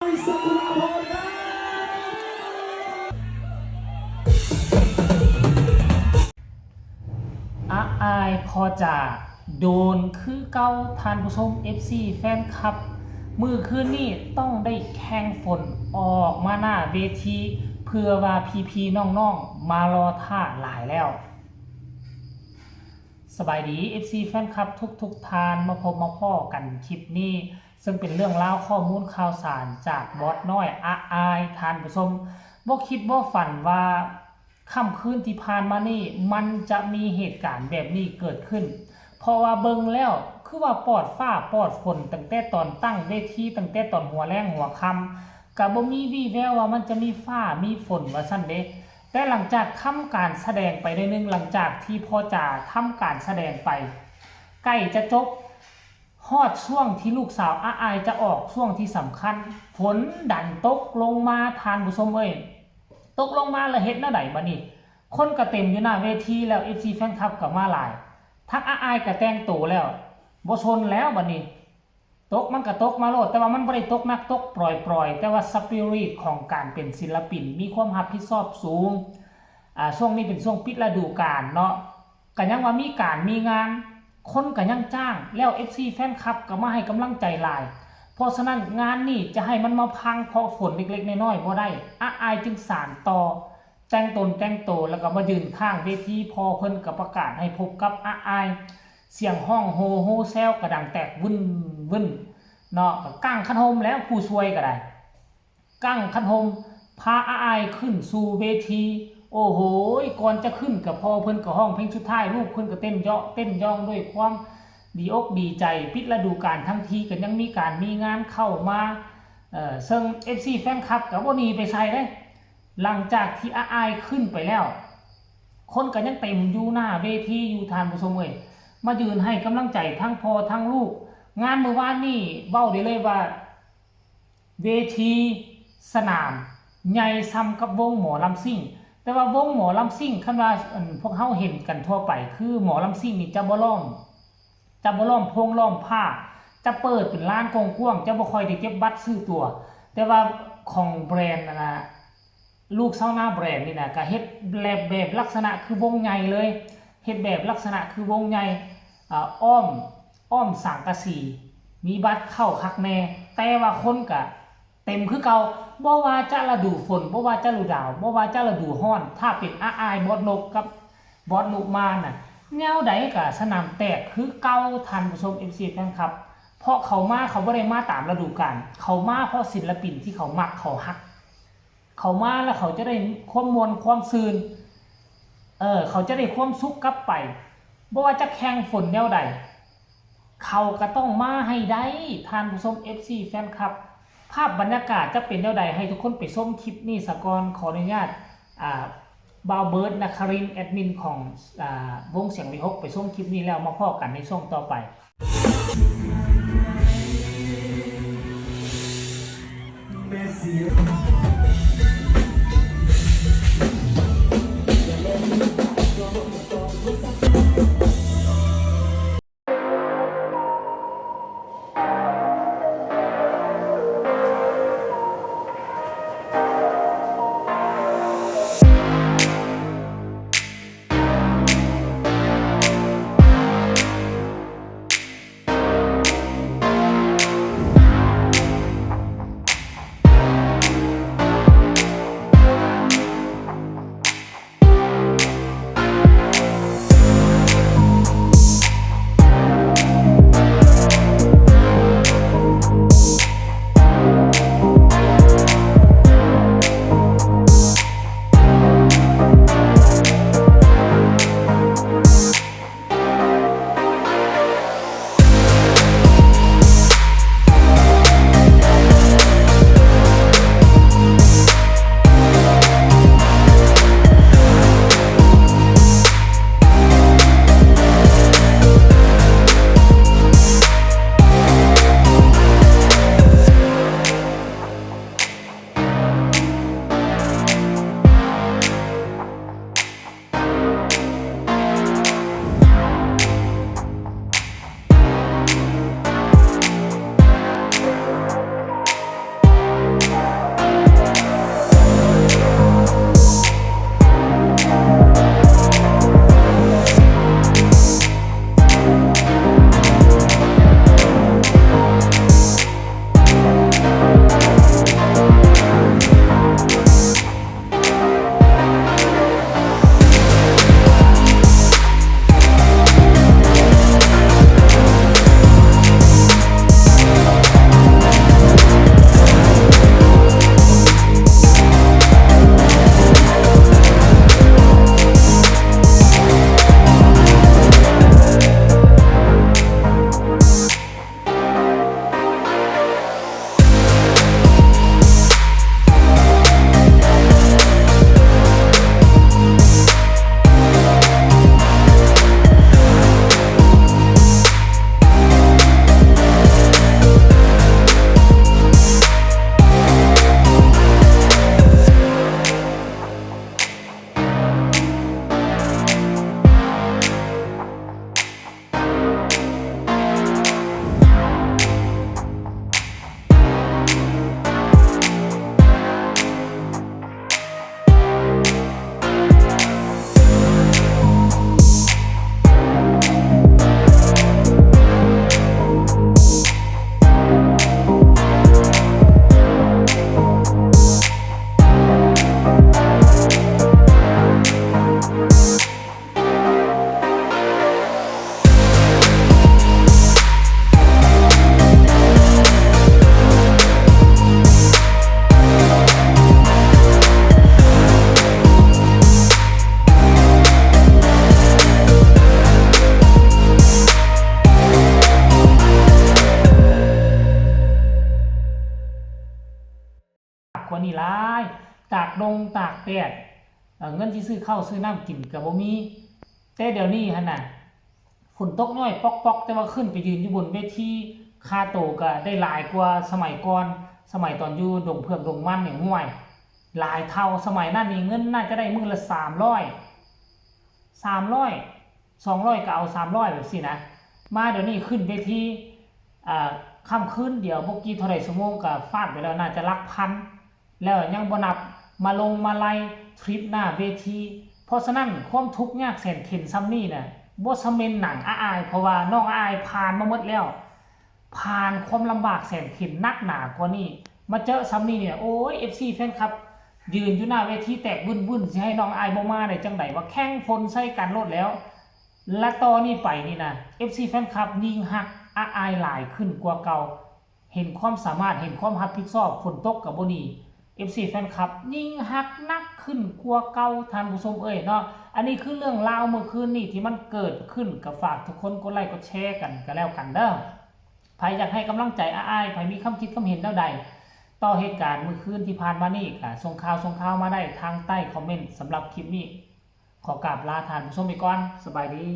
ອາອາຍພໍຈາ ໂດນຄືເກົ່າທ່ານຜູ້ຊົມ ເອັຟຊີ ແຟນຄລັບ. ມື້ຄືນນີ້ຕ້ອງໄດ້ແຂ່ງຝົນອອກມາໜ້າເວທີ ເພື່ອວ່າພີ່ໆນ້ອງໆມາລໍຖ້າຫຼາຍແລ້ວ. ສະບາຍດີ ເອັຟຊີ ແຟນຄລັບທຸກໆທ່ານ ມາພົບມາພໍ້ກັນຄລິບນີ້ ເຊິ່ງເປັນເລື່ອງລາວຂໍ້ມູນຂ່າວສານຈາກບອດນ້ອຍອາອາຍ. ທ່ານຜູ້ຊົມ ບໍ່ຄິດບໍ່ຝັນວ່າຄ່ຳຄືນທີ່ຜ່ານມານີ້ ມັນຈະມີເຫດການແບບນີ້ເກີດຂຶ້ນ ເພາະວ່າເບິ່ງແລ້ວຄືວ່າປອດຟ້າປອດຝົນ ຕັ້ງແຕ່ຕອນຕັ້ງເວທີ ຕັ້ງແຕ່ຕອນຫົວແລງຫົວຄ່ຳ ກະບໍ່ມີວີ່ແວວວ່າມັນຈະມີຟ້າມີຝົນວ່າຊັ້ນເດ. ແຕ່ຫຼັງຈາກທຳການສະແດງໄປໜ້ອຍໜຶ່ງ ຫຼັງຈາກທີ່ພໍ່ຈາທຳການສະແດງໄປ ໃກ້ຈະຈົບ ຮອດຊ່ວງທີ່ລູກສາວອາອາຍຈະອອກ ຊ່ວງທີ່ສຳຄັນ ຝົນດັນຕົກລົງມາ ທ່ານຜູ້ຊົມເອີຍ. ຕົກລົງມາແລ້ວເຮັດແນວໃດບາດນີ້? ຄົນກະເຕັມຢູ່ໜ້າເວທີແລ້ວ ເອັຟຊີ ແຟນຄລັບກະມາຫຼາຍ ທັງອາອາຍກະແຕ່ງໂຕແລ້ວ ບໍ່ຊົນແລ້ວບາດນີ້. ຕົກມັນກະຕົກມາໂລດ ແຕ່ວ່າມັນບໍ່ໄດ້ຕົກໜັກ ຕົກປຣອຍໆ ແຕ່ວ່າສະປິຣິດຂອງການເປັນສິນລະປິນ ມີຄວາມຮັບຜິດຊອບສູງ. ອາ ຊ່ວງນີ້ເປັນຊ່ວງປິດລະດູການເນາະ ກະຍັງວ່າມີການມີງານ ຄົນກະຍັງຈ້າງ ແລ້ວ ເອັຟຊີ ແຟນຄລັບກະມາໃຫ້ກຳລັງໃຈຫຼາຍ. ເພາະສະນັ້ນງານນີ້ຈະໃຫ້ມັນມາພັງເພາະຝົນເລັກໆນ້ອຍໆບໍ່ໄດ້ ອາອາຍຈຶ່ງສານຕໍ່ ແຕ່ງຕົນແຕ່ງໂຕ ແລ້ວກໍມາຢືນຂ້າງເວທີ ພໍ່ເພິ່ນກໍປະກາດໃຫ້ພົບກັບອາອາຍ ສຽງຮ້ອງໂຮໂຮແຊວກໍດັງແຕກວຶ້ນໆເນາະ ກໍກາງຄັນຮົ່ມແລ້ວ ຜູ້ຊ່ວຍກໍໄດ້ກາງຄັນຮົ່ມ ພາອາອາຍຂຶ້ນສູ່ເວທີ. ໂອ້ໂຫ ກ່ອນຈະຂຶ້ນກໍພໍ່ເພິ່ນກໍຮ້ອງເພງສຸດທ້າຍ ລູກເພິ່ນກໍເຕັ້ນເຍາະເຕັ້ນຢອງດ້ວຍຄວາມດີອົກດີໃຈ ປິດລະດູການທັງທີ ກໍຍັງມີການມີງານເຂົ້າມາ ເຊິ່ງ ເອັຟຊີ ແຟນຄລັບກໍບໍ່ໜີໄປໃສເດ້. ຫຼັງຈາກທີ່ອາອາຍຂຶ້ນໄປແລ້ວ ຄົນກໍຍັງເຕັມຢູ່ໜ້າເວທີຢູ່ ທ່ານຜູ້ຊົມເອີຍ ມາຢືນໃຫ້ກຳລັງໃຈທັງພໍ່ທັງລູກ. ງານມື້ວານນີ້ເວົ້າໄດ້ເລີຍວ່າ ເວທີສະໜາມໃຫຍ່ສ່ຳກັບວົງໝໍລຳຊິງ ແຕ່ວ່າວົງໝໍລຳຊິງ ຄັນວ່າ ອັນ ພວກເຮົາເຫັນກັນທົ່ວໄປ ຄືໝໍລຳຊິງນີ້ຈະບໍ່ລ້ອມ ຈະບໍ່ລ້ອມໂພງລ້ອມຜ້າ ຈະເປີດເປັນລານກວ້າງໆ ຈະບໍ່ຄ່ອຍໄດ້ເກັບບັດຊື້ຕົ໋ວ. ແຕ່ວ່າຂອງແບຣນ ອັນນ່າ ລູກຊາວນາແບຣນນີ້ນະ ກະເຮັດແບບ ແບບລັກສະນະຄືວົງໃຫຍ່ເລີຍ ເຮັດແບບລັກສະນະຄືວົງໃຫຍ່ ອາ ອ້ອມ ອ້ອມສັງກະສີ ມີບັດເຂົ້າຄັກແນ່ ແຕ່ວ່າຄົນກະ ເຕັມຄືເກົ່າ ບໍ່ວ່າຈະລະດູຝົນ ບໍ່ວ່າຈະລະດູໜາວ ບໍ່ວ່າຈະລະດູຮ້ອນ ຖ້າເປັນອາອາຍ ບອດນົກ ກັບບອດນຸມານນະ ແນວໃດກະສະໜາມແຕກຄືເກົ່າ ທ່ານຜູ້ຊົມ ເອັຟຊີ ແຟນຄລັບ ເພາະເຂົາມາ ເຂົາບໍ່ໄດ້ມາຕາມລະດູການ ເຂົາມາເພາະສິນລະປິນທີ່ເຂົາມັກເຂົາຮັກ ເຂົາມາແລ້ວເຂົາຈະໄດ້ຄວາມມ່ວນຄວາມຊື່ນ ເອີ ເຂົາຈະໄດ້ຄວາມສຸກກັບໄປ ບໍ່ວ່າຈະແຂ່ງຝົນແນວໃດ ເຂົາກະຕ້ອງມາໃຫ້ໄດ້ ທ່ານຜູ້ຊົມ ເອັຟຊີ ແຟນຄລັບ ພາບບັນຍາກາດຈະເປັນແນວໃດ ໃຫ້ທຸກຄົນໄປຊົມຄລິບນີ້ສາກ່ອນ. ຂໍອະນຸຍາດ ອາ ບ່າວເບີດ ນະຄະລິນ ແອດມິນຂອງ ອາ ວົງສຽງວິຫົກ ໄປຊົມຄລິບນີ້ແລ້ວມາພໍ້ກັນໃນຊ່ວງຕໍ່ໄປ. ກວ່ານີ້ຫຼາຍ ຕາກດົງຕາກແດດ ເອີ ເງິນຊິຊື້ເຂົ້າຊື້ນ້ຳກິນກໍບໍ່ມີ. ແຕ່ດຽວນີ້ຫັ້ນນະ ຝົນຕົກນ້ອຍປອກໆ ແຕ່ວ່າຂຶ້ນໄປຢືນຢູ່ບົນເວທີ ຄ່າໂຕກໍໄດ້ຫຼາຍກວ່າສະໄໝກ່ອນ. ສະໄໝຕອນຢູ່ດົງເຜືອກດົງມັນນີ້ ຫ້ວຍ ຫຼາຍເທົ່າ. ສະໄໝນັ້ນນີ້ເງິນໜ້າຈະໄດ້ມື້ລະສາມຮ້ອຍ ສາມຮ້ອຍ ສອງຮ້ອຍກໍເອົາສາມຮ້ອຍ ແບບຊີ້ນະ. ມາດຽວນີ້ຂຶ້ນເວທີ ອ່າ ຄ່ຳຄືນດຽວ ບໍ່ກີ່ເທົ່າໃດຊົ່ວໂມງກໍຟາດໄປແລ້ວ ໜ້າຈະຫຼັກພັນແລ້ວ ຍັງບໍ່ນັບມາລົງມາໄລ່ທຣິບໜ້າເວທີ. ເພາະສະນັ້ນ ຄວາມທຸກຍາກແສນເຂັນຊ່ຳນີ້ນະ ບໍ່ສະເໝັນໜັງອ້າຍ ເພາະວ່ານ້ອງອ້າຍຜ່ານມາໝົດແລ້ວ ຜ່ານຄວາມລຳບາກແສນເຂັນໜັກໜາກວ່ານີ້ ມາເຈີຊ່ຳນີ້ນີ້ ໂອ້ຍ ເອັຟຊີແຟນຄລັບ ຢືນຢູ່ໜ້າເວທີແຕກວຶ້ນໆ ຊິໃຫ້ນ້ອງອ້າຍບໍ່ມາໄດ້ຈັ່ງໃດວະ? ແຂ່ງຝົນໃສ່ກັນໂລດແລ້ວ. ແລະ ຕໍ່ນີ້ໄປນີ້ນະ ເອັຟຊີແຟນຄລັບຍິ່ງຮັກອ້າຍຫຼາຍຂຶ້ນກວ່າເກົ່າ. ເຫັນຄວາມສາມາດ ເຫັນຄວາມຮັບຜິດຊອບ ຝົນຕົກກໍບໍ່ໜີ. ເອັຟຊີແຟນຄລັບຍິ່ງຮັກໜັກຂຶ້ນກວ່າເກົ່າ ທ່ານຜູ້ຊົມເອີຍເນາະ. ອັນນີ້ຄືເລື່ອງລາວມື້ຄືນນີ້ທີ່ມັນເກີດຂຶ້ນ. ກໍຝາກທຸກຄົນກົດໄລ້ກົດແຊກັນກໍແລ້ວກັນເດີ. ໃຜຢາກໃຫ້ກຳລັງໃຈອ້າຍ ໃຜມີຄຳຄິດຄຳເຫັນແນວໃດຕໍ່ເຫດການມື້ຄືນທີ່ຜ່ານມານີ້ ກໍສົ່ງຂ່າວ ສົ່ງຂ່າວມາໄດ້ທາງໃຕ້ຄອມເມັນ. ສຳລັບຄລິບນີ້ ຂໍກາບລາທ່ານຜູ້ຊົມໄປກ່ອນ. ສະບາຍດີ.